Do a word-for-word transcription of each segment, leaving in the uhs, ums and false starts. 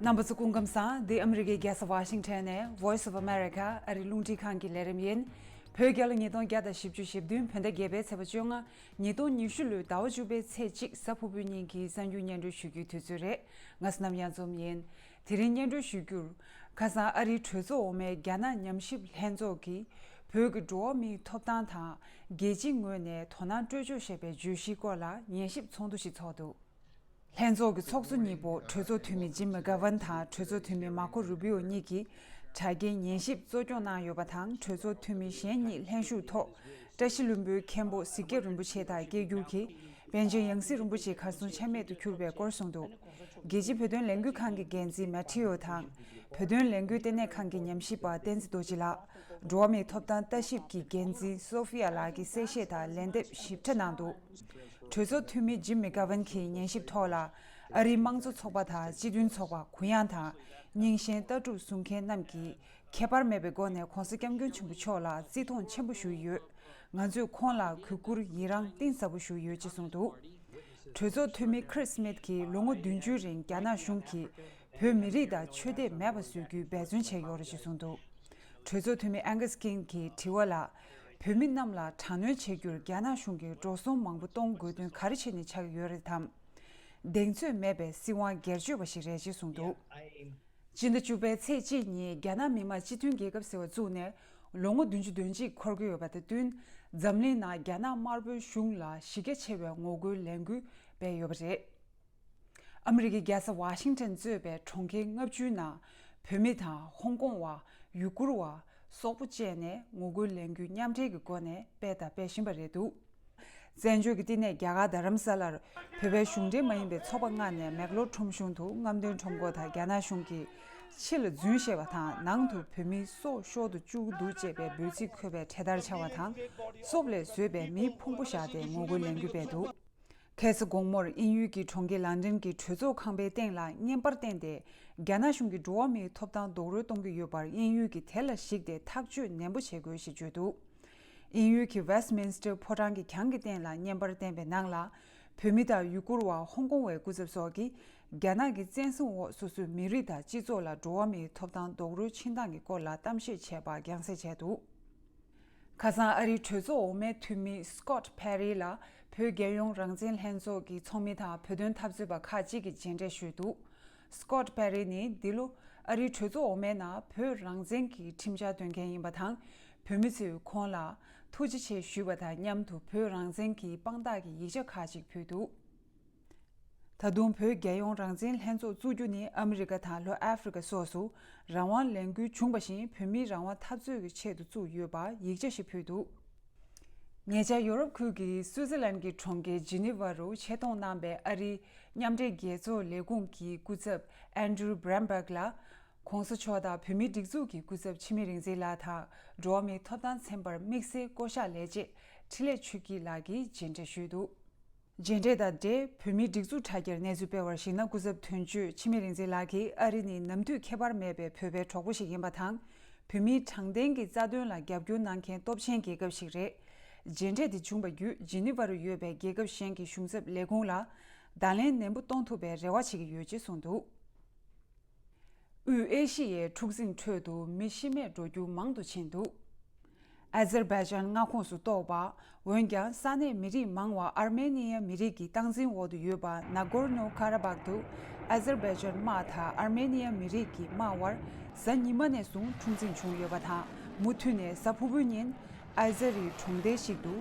རྣམ་པ་ཚོ་སྐུ་ཁམས་བཟང་། འདི་ཨ་མི་རི་ཀའི་རྒྱལ་ས་ཝ་ཤིང་ཊོན་ནས་Voice of America ཨ་རིའི་རླུང་འཕྲིན་ཁང་གི་ལས་རིམ་ཡིན། བོད་རྒྱལ་ལོ་ཉིས་སྟོང་བརྒྱ་དང་བཞི་བཅུ་ཞེ་བདུན་བོད་ཟླ་བརྒྱད་པའི་ཚེས་པ་བཅོ་ལྔ། ཉིས་སྟོང་ཉི་ཤུ་ལོའི་ཟླ་བ་བཅུ་པའི་ཚེས་གཅིག་གཟའ་ཕུར་བུའི་ཉིན་གྱི་གསར་འགྱུར་སྙན་སྒྲོན་ཞུ་རྒྱུའི་དུས་ཚོད་རེད། ང་བསོད་ནམས་གཡང་འཛོམས་ཡིན། དེ་རིང་སྙན་སྒྲོན་ཞུ་རྒྱུར། ཁ་སང་ཨ་རིའི་གྲོས་ཚོགས་འོག་མའི་རྒྱ་ནག་ཉམས་ཞིབ་ལྷན་ཚོགས་ཀྱིས་བོད་ཀྱི་འགྲོ་བ་མིའི་ཐོབ་ཐང་དང་། རྒྱལ་སྤྱིའི་ངོས་ནས་དོ་སྣང་སྤྲོད་ཕྱོགས་ཞེས་པའི་བརྗོད་གཞིའི་སྐོར་ལ་ཉན་ཞིབ་ཚོགས་འདུ་ཞིག་ཚོགས་འདུག་ལྷན་ཚོགས་ཀྱི་ཚོགས་གཙོ་གཉིས་པོ་གྲོས་ཚོགས་འཐུས་མི་ཇིམ་མེ་གྷ་ཝན་དང་གྲོས་ཚོགས་འཐུས་མི་མར་ཁོ་རུ་བི་ཨོ་གཉིས་ཀྱིས་དྲ་རྒྱའི་ཉན་ཞིབ་གཙོ་སྐྱོང་གནང་ཡོད་པ་དང་། གྲོས་ཚོགས་འཐུས་མི་གཞན་གཉིས་ལྷན་ཞུགས་ཐོག་བཀྲ་ཤིས་ལྷུན་པོའི་མཁན་པོ་གཟིགས་རྒྱ་རིན་པོ་ཆེ་དང་སྐད་སྒྱུར་གྱིས་པཎ་ཆེན་ཡང་སྲིད་རིན་པོ་ཆེ་གར་སོང་ཆ་མེད་དུ་གྱུར་བའི་སྐོར་གསུངས་འདུག་རྒྱལ་སྤྱིའི་བོད་དོན་ལས་འགུལ་ཁང་གི་འགན་འཛིན་མེ་ཐི་ཡོ་དང་། བོད་དོན་ལས་འགུལ་ལྟེ་གནས་ཁང་གི་ཉམས་ཞིབ་པ་བསྟན་འཛིན་རྡོ་རྗེ་ལགས། འགྲོ་བ་མིའི་ཐོབ་ཐང་ལྟ་ཞིབ་ཀྱི་འགན་འཛིན་སོ་ཧྥི་ཡ་ལགས་ཀྱིས་གསལ་བཤད་དང་ལན་འདེབས་ཞིབ་ཕྲ་གནང་འདུག་གྲོས་ཚོགས་འཐུས་མི་ཇིམ་མི་གྷ་ཝན་གྱིས་ཉན་ཞིབ་ཐོག་ལ། ཨ་རིའི་དམངས་གཙོ་ཚོགས་པ་དང་སྤྱི་མཐུན་ཚོགས་པ་གུ་ཡངས་དང་། རྙིང་ཞེན་ལྟ་གྲུབ་བཟུང་མཁན་རྣམས་ཀྱིས་ཁྱད་པར་མེད་པའི་སྒོ་ནས་༸གོང་ས་༸སྐྱབས་མགོན་ཆེན་པོ་མཆོག་ལ་བརྩི་མཐོང་ཆེན་པོ་ཞུ་ཡི་ཡོད། ང་ཚོས་ཁོང་ལ་གུས་བཀུར་ཡི་རང་གཏིང་ཟབ་པོ་ཞུ་ཡི་ཡོད་ཅེས་གསུངས་འདུག་གྲོས་ཚོགས་འཐུས་མི་ཁྲིས་སྨིད་ཀྱིས་ལོ་ངོ་བདུན་ཅུའི་རིང་རྒྱ་ནག་གཞུང་གིས་བོད་མི་རིགས་དང་ཆོས་དད་མེད་པ་བཟོ་རྒྱུའི་འབད་བརྩོན་བྱས་ཡོད་རེད་ཅེས་གསུངས་འདུག་གྲོས་ཚོགས་འཐུས་མི་ཨན་གྷས་ཀིན་གྱིས་དྲི་བ་ལ། བོད་མི་རྣམས་ལ་དྲག་གནོན་བྱེད་རྒྱུར་རྒྱ་ནག་གཞུང་གིས་འགྲོ་སོང་མང་པོ་གཏོང་དགོས་དོན་ག་རེ་བྱས་ནས་ཆགས་ཡོད་རེད་དམ། གདེང་ཚོད་མེད་པའི་སྲིད་དབང་སྒེར་གཅོད་པ་ཞིག་རེད་ཅེས་གསུངས་འདུག་སྤྱི་ཟླ་བཅུ་པའི་ཚེས་གཅིག་ཉིན་རྒྱ་ནག་མི་དམངས་སྤྱི་མཐུན་རྒྱལ་ཁབ་ཟེར་བ་བཙུགས་ནས་ལོ་ངོ་བདུན་ཅུ་དོན་གཅིག་འཁོར་གྱི་ཡོད་པ་དང་བསྟུན། འཛམ་གླིང་ནང་རྒྱ་ནག་དམར་པོའི་གཞུང་ལ་གཞི་རྒྱ་ཆེ་བའི་ངོ་རྒོལ་ལས་འགུལ་སྤེལ་ཡོད་པ་རེད། ཨ་མི་རི་ཀའི་རྒྱལ་ས་ཝ་ཤིང་ཊོན་གཙོས་པའི་གྲོང་ཁྱེར་ལྔ་བཅུའི་ནང་བོད་མི་དང་ཧོང་ཀོང་བ། ཡུ་གུར་བ། སོག་པོ་བཅས་ནས་ངོ་རྒོལ་ལས་འགུལ་མཉམ་འབྲེལ་གྱི་སྒོ་ནས་སྤེལ་དང་སྤེལ་བཞིན་པ་རེད་འདུག་བཙན་བྱོལ་གྱི་བསྟི་གནས་རྒྱ་གར་རྡ་རམ་ས་ལར་བོད་པའི་གཞུང་འབྲེལ་མ་ཡིན་པའི་ཚོགས་པ་ལྔ་ནས་མེག་ལོར་ཁྲོམ་གཞུང་དུ་རྔམ་སྟོན་ཁྲོམ་སྐོར་དང་རྒྱ་ནག་གཞུང་གིས་ཕྱི་ལ་རྫུན་བཤད་པ་དང་། ནང་དུ་བོད་མིའི་སྲོག་ཤོར་དུ་བཅུག་འདུག་ཅེས་པའི་འབོད་ཚིག་འཁོད་པའི་འཕྲེད་དར་འཕྱར་བ་དང་། སོབ་ལས་བཟོས་པའི་མིའི་ཕུང་པོ་བཞག་སྟེ་ངོ་རྒོལ་ལས་འགུལ་སྤེལ་འདུག་ཁ་སང་དགོང་མོར་དབྱིན་ཡུལ་གྱི་གྲོང་ཁྱེར་ལན་ཀྲན་གྱི་གྲོས་ཚོགས་ཁང་པའི་སྟེང་ལ་བརྙན་པར་བསྟན་ཏེ། རྒྱ་ནག་གཞུང་གིས་འགྲོ་བ་མིའི་ཐོབ་ཐང་རྡོག་རོལ་གཏོང་གི་ཡོད་པར་དབྱིན་ཡུལ་གྱིས་དེ་ལ་གཞིགས་ཏེ་ཐག་གཅོད་ནན་པོ་བྱེད་དགོས་ཞེས་བརྗོད་འདུག་དབྱིན་ཡུལ་གྱི་Westminster་ཕོ་བྲང་གི་གྱང་གི་སྟེང་ལ་བརྙན་པར་བསྟན་པའི་ནང་ལ། བོད་མི་དང་ཡུ་གུར་བ། ཧོང་ཀོང་བའི་སྐུ་ཚབ་སོགས་ཀྱིས་རྒྱ་ནག་གི་བཙན་བཟུང་འོག་སོ་སོའི་མི་རིགས་དང་སྤྱི་ཚོགས་ལ་འགྲོ་བ་མིའི་ཐོབ་ཐང་རྡོག་རོལ་ཕྱིན་སྟངས་ཀྱི་སྐོར་ལ་གཏམ་བཤད་བྱས་པ་རྒྱང་སྲིང་བྱས་འདུག་ཁ་སང་ཨ་རིའི་གྲོས་ཚོགས་འོག་མའི་འཐུས་མི་Scott Perry་ལ་བོད་རྒྱལ་ཡོངས་རང་བཙན་ལྷན་ཚོགས་ཀྱི་ཚོགས་མི་དང་བོད་དོན་འཐབ་རྩོད་པ་ཁག་ཅིག་གིས་མཇལ་འཕྲད་ཞུས་འདུག Scott Perry་ནི་འདི་ལོ་ཨ་རིའི་གྲོས་ཚོགས་འོག་མའི་ནང་བོད་རང་བཙན་གྱི་ཁྲིམས་འཆར་འདོན་མཁན་ཡིན་པ་དང་། བོད་མི་ཚོས་ཁོང་ལ་ཐུགས་རྗེ་ཆེ་ཞུས་པ་དང་མཉམ་དུ་བོད་རང་བཙན་གྱི་དཔང་རྟགས་ཀྱི་ཡིག་ཆ་ཁག་ཅིག་ཕུལ་འདུག་ད་དུང་བོད་རྒྱལ་ཡོངས་རང་བཙན་ལྷན་ཚོགས་བཙུགས་རྒྱུ་ནི་ཨ་མི་རི་ཀ་དང་ལྷོ་ཨ་ཧྥེ་རི་ཀ་སོགས་སུ་རང་དབང་ལས་འགུལ་བྱུང་བ་བཞིན་བོད་མིའི་རང་དབང་འཐབ་རྩོད་ཀྱི་ཆེད་དུ་བཙུགས་ཡོད་པ་ཡིག་ཆ་ཞིག་ཕུལ་འདུག་ཉེ་ཆར་ཡོ་རོབ་ཁུལ་གྱི་སུའུ་ཙེར་ལན་གྱི་གྲོང་ཁྱེར་ཇི་ནི་ཝ་རུ་ཆེད་གཏོང་གནང་པའི་ཨ་རིའི་མཉམ་འབྲེལ་རྒྱལ་ཚོགས་ལས་ཁུངས་ཀྱི་སྐུ་ཚབ་Andrew Bromberg་ལ། ༸གོང་ས་མཆོག་དང་བོད་མིའི་སྒྲིག་འཛུགས་ཀྱི་སྐུ་ཚབ་འཆི་མེད་རིག་འཛིན་ལགས་དང་འགྲོ་བ་མིའི་ཐོབ་ཐང་ཚན་པར་དམིགས་བསལ་བསྐོ་གཞག་ལས་བྱེད་འཕྲིན་ལས་ཆོས་སྐྱིད་ལགས་ཀྱིས་མཇལ་འཕྲད་ཞུས་འདུག་མཇལ་འཕྲད་དང་འབྲེལ་བོད་མིའི་སྒྲིག་འཛུགས་དྲ་རྒྱར་གནས་ཚུལ་སྤེལ་བར་གཞིགས་ན། སྐུ་ཚབ་དོན་གཅོད་འཆི་མེད་རིག་འཛིན་ལགས་ཀྱིས་ཨ་རི་ནི་ནམ་དུས་ཁྱད་པར་མེད་པའི་བོད་པའི་གྲོགས་པོ་ཞིག་ཡིན་པ་དང་། བོད་མིའི་དྲང་བདེན་གྱི་རྩ་དོན་ལ་རྒྱབ་སྐྱོར་གནང་མཁན་སྟོབས་ཆེན་རྒྱལ་ཁབ་ཞིག་རེད། མཇལ་འཕྲད་དེ་བྱུང་བ་བརྒྱུད་ཇི་ནི་ཝ་རུ་ཡོད་པའི་རྒྱལ་ཁབ་གཞན་གྱི་གཞུང་ཚབ་ལས་ཁུངས་ལ་བརྡ་ལན་ནན་པོ་གཏོང་ཐུབ་པའི་རེ་བ་བྱེད་ཀྱི་ཡོད་ཅེས་གསུངས་འདུག་དབུས་ཨེ་ཤི་ཡའི་འཁྲུག་འཛིང་ཁྲོད་དུ་མི་ཤི་རྨས་འགྲོ་རྒྱུ་མང་དུ་ཕྱིན་འདུག་ཨ་ཛར་བྷའི་ཇན་མངའ་ཁོངས་སུ་གཏོགས་པ། འོན་ཀྱང་ས་གནས་མི་རིགས་མང་བ་ཨར་མེ་ནི་ཡ་མི་རིགས་ཀྱི་སྟངས་འཛིན་འོག་ཏུ་ཡོད་པ་ན་གོར་ནོ་ཁ་ར་བག་ཏུ། ཨ་ཛར་བྷའི་ཇན་དམག་དང་ཨར་མེ་ནི་ཡ་མི་རིགས་ཀྱི་དམག་དབར་གཟའ་ཉི་མ་ནས་བཟུང་འཁྲུག་འཛིང་བྱུང་ཡོད་པ་དང་། མུ་མཐུད་ནས་གཟའ་ཕུར་བུའི་ཉིན་ཨ་ཛར་རི་གྲོང་རྡལ་ཞིག་ཏུ་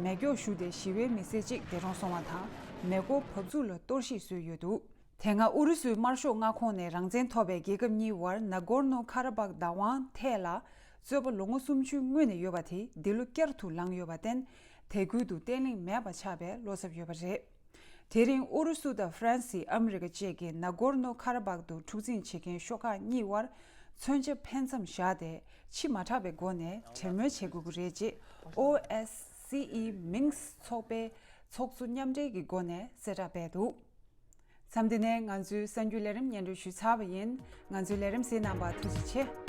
མེ་སྒྱོགས་གཞུས་ཏེ་ཞི་བའི་མི་སེར་གཅིག་འདས་གྲོངས་སོང་བ་དང་། མེ་འཁོར་བབས་ཚུགས་ལ་གཏོར་བཤིག་བཟོས་ཡོད་འདུག་དེ་སྔ་ཨུ་རུ་སུའི་དམར་ཤོག་མངའ་ཁོངས་ནས་རང་བཙན་ཐོབ་པའི་རྒྱལ་ཁབ་གཉིས་དབར་ན་གོར་ནོ་ཁ་ར་བག་བདག་དབང་ཐད་ལ་རྩོད་པ་ལོ་ངོ་སུམ་ཅུའི་སྔོན་ནས་ཡོད་པ་དེ་འདི་ལོ་བསྐྱར་དུ་ལངས་ཡོད་པར་བརྟེན། དེ་ཁུལ་དུ་བརྟན་ལྷིང་མེད་པ་ཆགས་པའི་བློ་འཚབ་ཡོད་པ་རེད། དེ་རིང་ཨུ་རུ་སུ་དང་ཧྥ་རན་སི། ཨ་མི་རི་ཀ་བཅས་ཀྱིས་ན་གོར་ནོ་ཁ་ར་བག་ཏུ་འཁྲུག་འཛིང་བྱེད་མཁན་ཤོག་ཁག་གཉིས་དབར་མཚོན་ཆ་འཕེན་མཚམས་བཞག་སྟེ་ཕྱི་མ་དྲག་པའི་སྒོ་ནས་གྲོས་མོལ་བྱེད་དགོས་ཀྱི་རེད་ཅེས་ཨོ་ཨེས་སི་ཨི་མིང་སི་ཚོགས་པའི་ཚོགས་གཙོ་མཉམ་འབྲེལ་གྱི་སྒོ་ནས་གསལ་བསྒྲགས་སྤེལ་འདུག་མཚམས་འདི་ནས་ང་ཚོའི་གསར་འགྱུར་ལས་རིམ་སྙན་སྒྲོན་ཞུས་ཚར་བ་ཡིན། ང་ཚོའི་ལས་རིམ་གཟིགས་གནང་བར་ཐུགས་རྗེ་ཆེ།